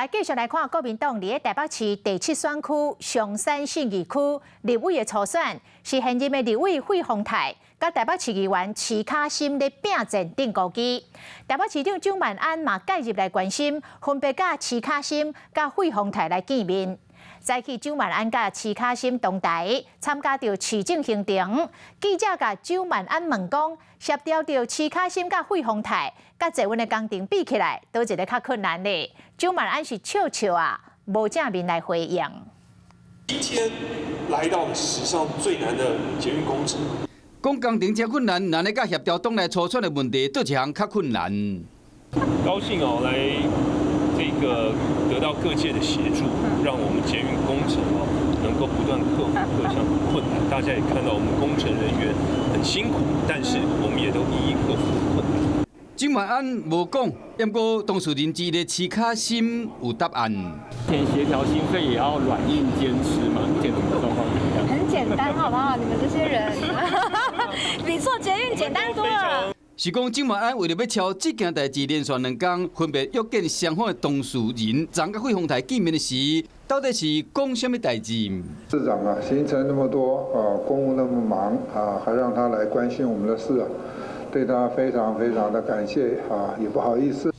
來繼續來看國民黨佇咧台北市第七選區松山信義區立委的初選，是現任的立委費鴻泰，佮台北市議員徐卡芯咧拚戰釘孤枝。台北市長蔣萬安嘛介入來關心，分別佮徐卡芯佮費鴻泰來見面。早起蔣萬安佮徐卡芯同台參加著市政行程，記者共蔣萬安問講，協調著徐卡芯佮費鴻泰，佮捷運的工程比起來，佗一个較困難咧？蔣萬安是笑笑啊，無正面來回應。今天來到了史上最難的捷運工程。講工程真困難，難咧佮協調黨內初選的問題，佗一項較困難。高興哦，來這個得到各界的協助，讓我們捷運工程哦能夠不斷克服各項困難。大家也看到我們工程人員很辛苦，但是我們也都一一克服困難。蔣萬安無講，毋過當事人之一的徐卡芯有答案。前協調經費也要軟硬兼施嘛？目前怎麼狀況？很簡單，好不好？你們這些人比做捷運簡單多了。是講蔣萬安為著欲敲這件代誌，連續兩工分別約見雙方的當事人，昨佮費鴻泰見面的時，到底是講啥物代誌？市長啊，行程那麼多啊，公務那麼忙啊，還讓他來關心我們的事啊，對他非常非常的感謝啊，也不好意思。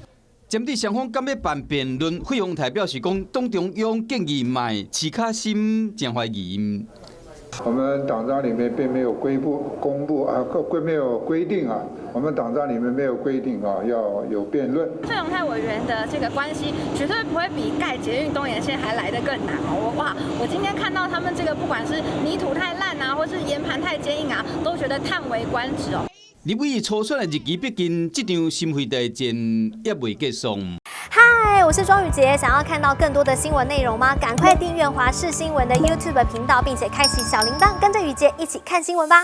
針對雙方敢欲辦辯論，費鴻泰表示講，黨中央建議賣，徐卡芯誠懷疑。我們黨章裡面並沒有規布公布啊，規沒有規定啊，我們黨章裡面沒有規定啊，要有辯論。費鴻泰委員的這個關係絕對不會比蓋捷運東延線還來得更難哦！哇，我今天看到他們這個不管是泥土太爛啊，或是岩盤太堅硬啊，都覺得嘆為觀止哦。立委初選的日期逼近，這場心肺大戰猶未結束。嗨，我是莊宇傑，想要看到更多的新聞內容嗎？趕快訂閱華視新聞的 YouTube 頻道，並且開啟小鈴鐺，跟着宇傑一起看新聞吧。